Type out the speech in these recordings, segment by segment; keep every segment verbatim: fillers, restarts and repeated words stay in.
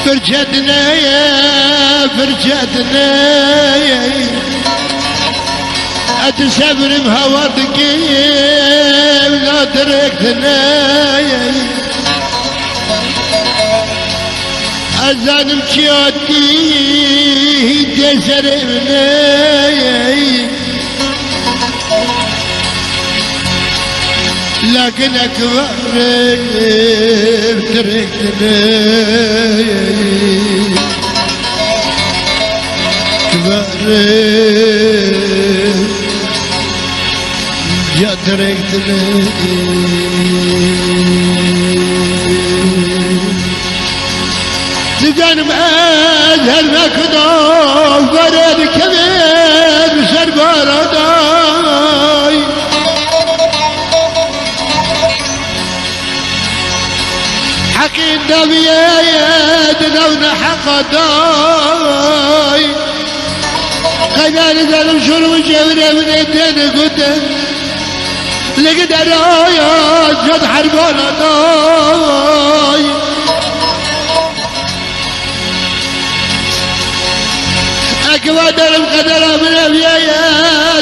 Firçe dineye, firçe dineye. Ez sebrîm hawar dikim, nadirek dineye. Ez zanim çi hatî tê serê min ey. Lakin ek verê direk dine. Verê ya direk dine. Dizanim ez her vekida verê dikevim ser baraday. Heqîn deviyê didewne heqa day. Qeyda dizanim şûr û cewrê min ê têne gotin. Ligi deraya ced herbana day. Ek va derim qedera min ev ye, ye,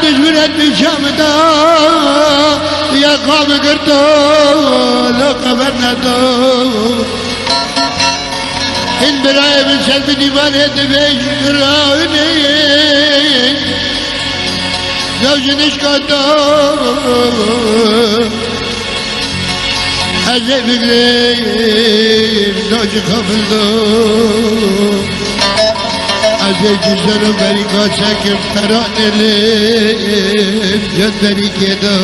dijmin et nîşa min da, ya qam girto, lo qeber nedo. Hin birayê min ser min dîvanê dibêj rawinê. Zewj nişka do. Ez ê bigirêm, do ji xafil do. Ez ê cizero berî kaçekim, peranê lê, cet berî kê do.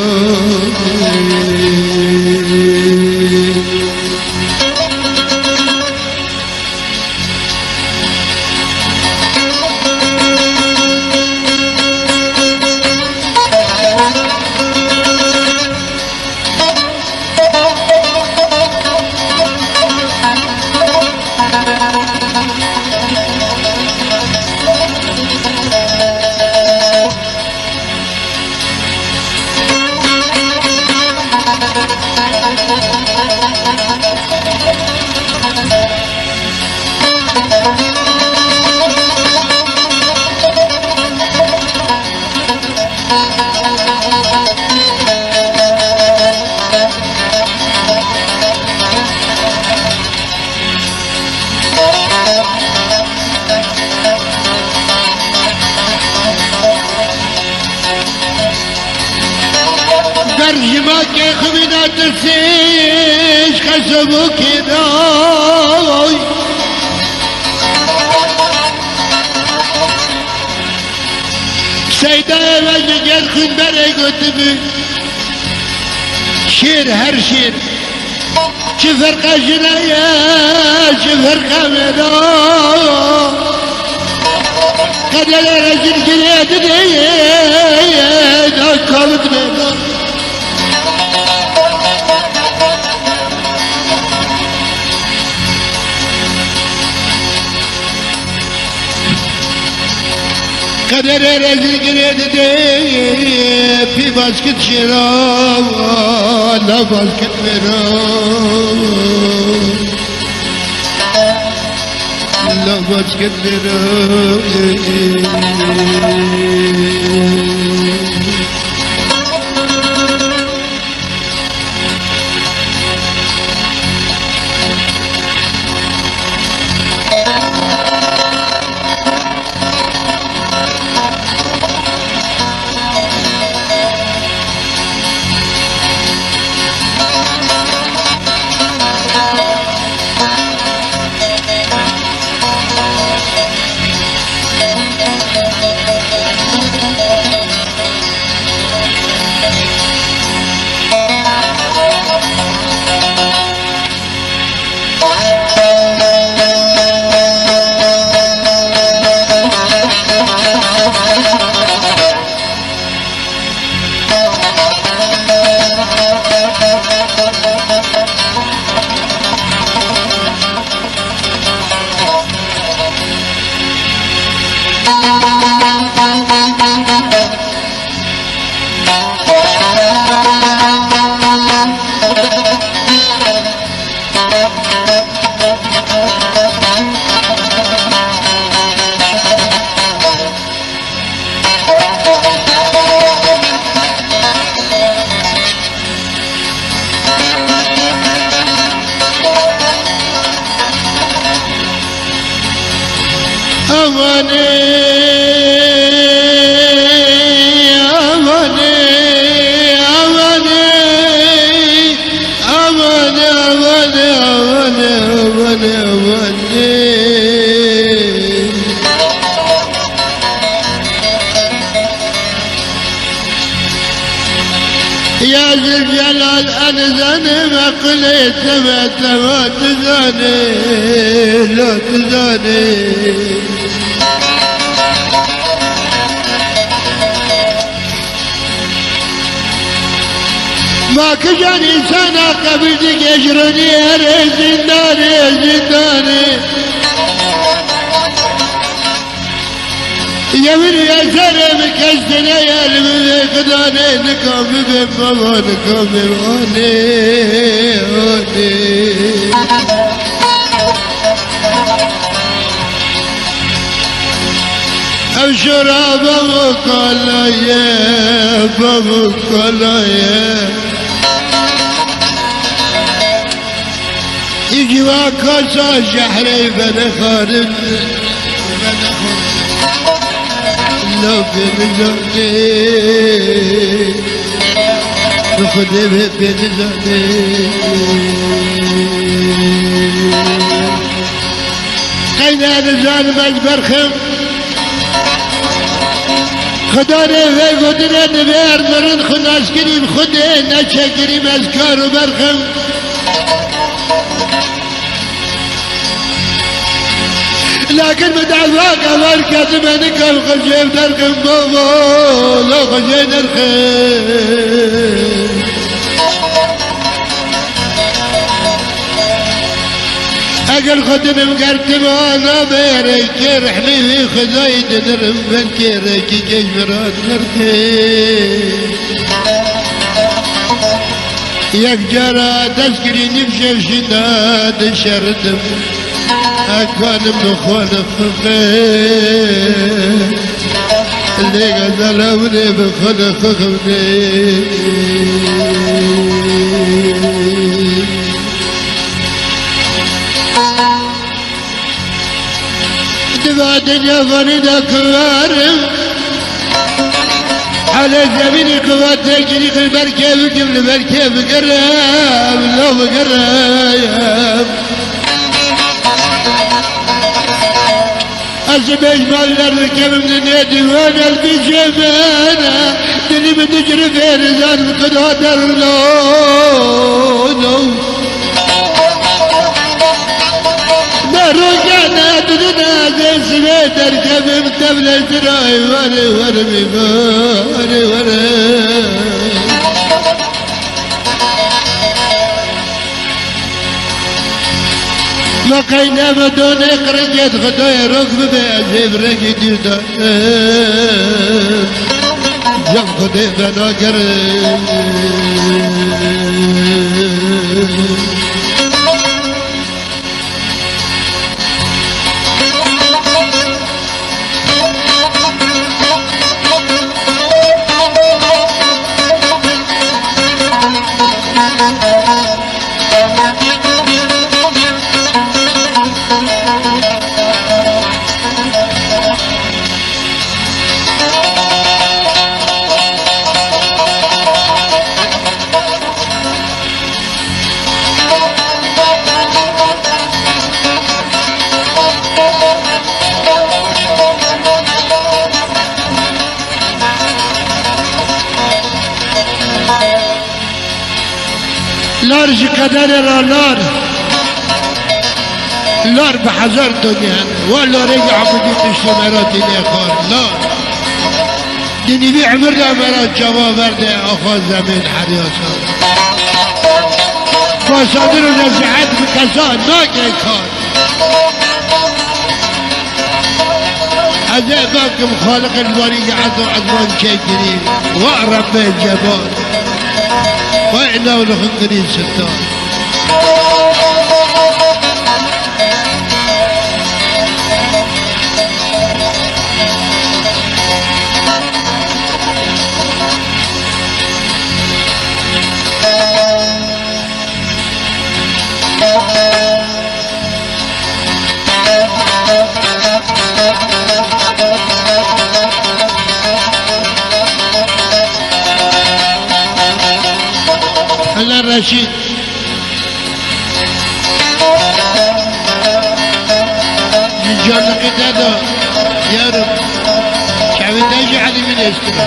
Ber ji makê xwe vîna tirsê ji xeso bû kêday. Seydayê me ji gel xwîn berê gotibû, şêr her şêr. Çi ferqa jina ye, çi ferqa mêra. Qederê rezil girê didê ye, da kavit mêra. Qederê rezil girê didê, pî baskit şêra, la baskit mêra. La baskit mêra. Amanê, amanê, amanê, amanê, amanê, amanê, amanê, amanê. Ya Zülcelal, ez nizanim, eqilê te me, te me dizane, lo dizane. Ma kijan însana qebîl dike ji ronî herê zîndanê, zîndanê. Yewî eserê min kes dine ye, li min vê xidanê nika bibê baba, nika bê anê, anê. Ev şora babo kala ye, babo kala ye. Î ciwa kasa jehrê venexwarin, venexwarin. Lo pê nizane, bi Xwedê vê pê nizane. Qey ne nizanim ez berxim. Xidanê vê gotinê divê ez mirin xwe nas kirîm, Xwedê neçekirîm ez kar û berxim. Lakin min deva kevar ketime, nikam xwe jê derxim, babo, lo xwe jê derxim. Eger xwe dinim ger tima nabêre, kê rehmî wî Xwedayî didirim, ben kêrekî kej min re derxê. Yek cara dest kirî nîv şev jî da dişeridim. Ekanim bi xwe li fiqê. Lê gezala winê bi xwe li fiqê. Diva dinya vanî da kuvarim. Halê zemînî kuvatê girî li ber kê bikim, li ber kê bigirim, lo bigirim. Ez ji bêjman ler dikevim, dinê dîwan el dicemene, dilî min dicirifê rizan kuda derlo. Ne roja ne didine, ez ê sibê derkevim, tevlê sirayê were, were mi, were, were. Me qey nebe donê qirikê di Xwedayê rok bibe, ez ê bi rengî dûr de. Cem Xwedê venagerim. Lar ji qederê re lar. Lar bi hezar tonî hene. Wa larê Yahmudî tiştê me ra tîne xwar. Lar. Di nîvî emir de me ra çava verde axa zemên herya sar. Basadir û nezihet bi kesa nake kar. Ez ê bakim Xaliqê li warî ge ez û ezman çêkirî. Wa Rebbê Cebal. Wa îna û li xwe kirî sitar. Hela Reşîd. Ji canlikê te de, yarim. Çavê te jî elî min eşkine.